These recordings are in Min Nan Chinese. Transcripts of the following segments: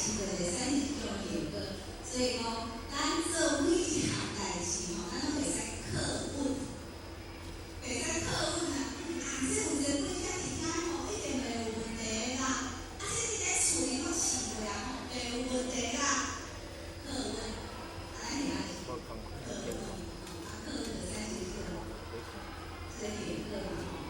志，就會產生這種效果。所以講，咱做每一項代誌吼，咱攏會使靠穩，會使靠穩啊！啊，這有一個背景佇遐吼，一定袂有問題啦。啊，這佇咧厝裡攏試過啊吼，袂有問題啦。靠穩，啊，咱爾是靠穩，啊，靠穩就產生這個效果嘛吼。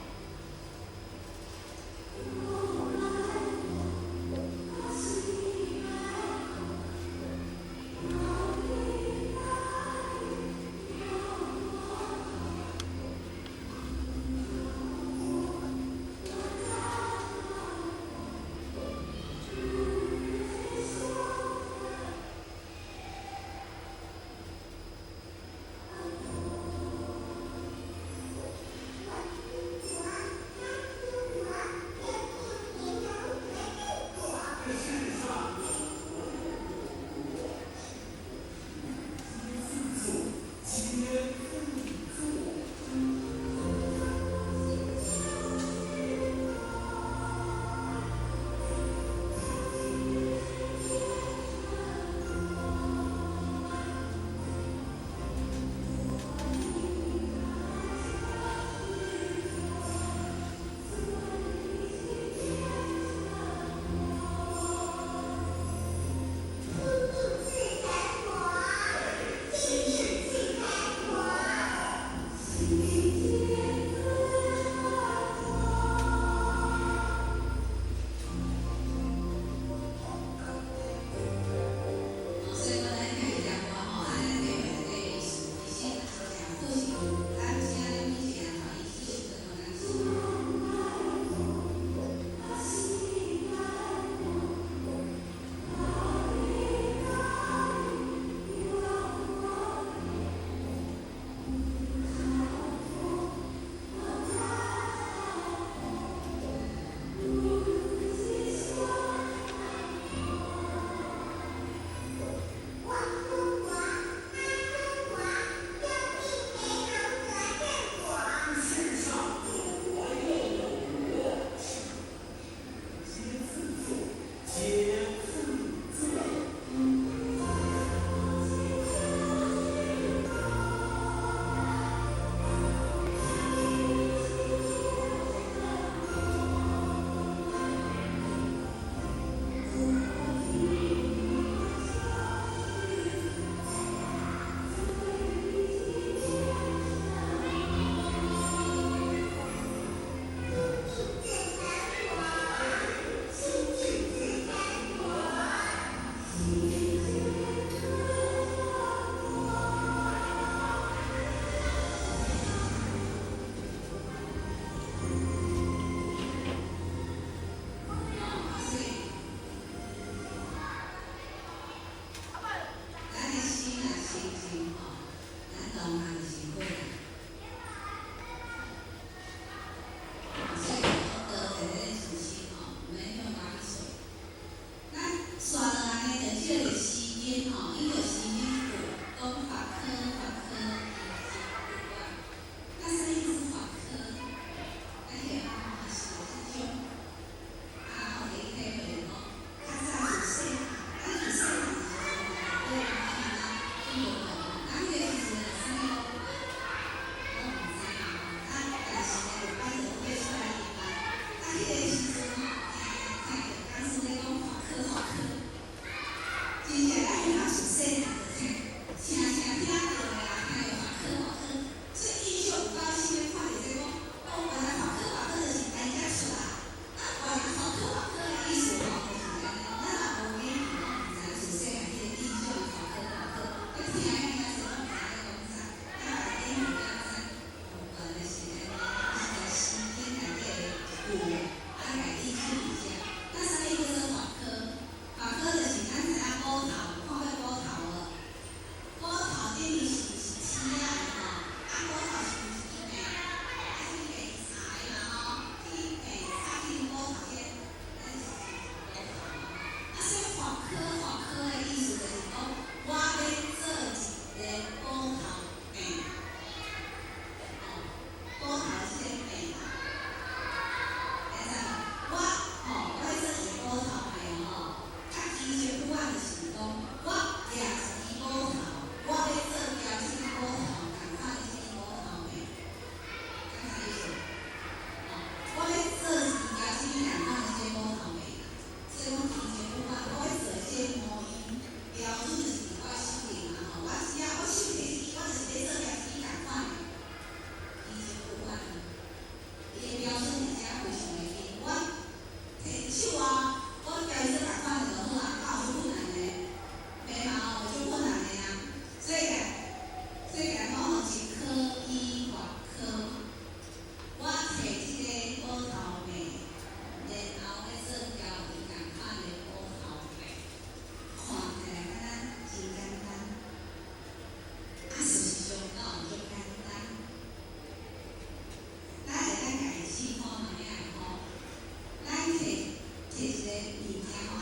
物件吼。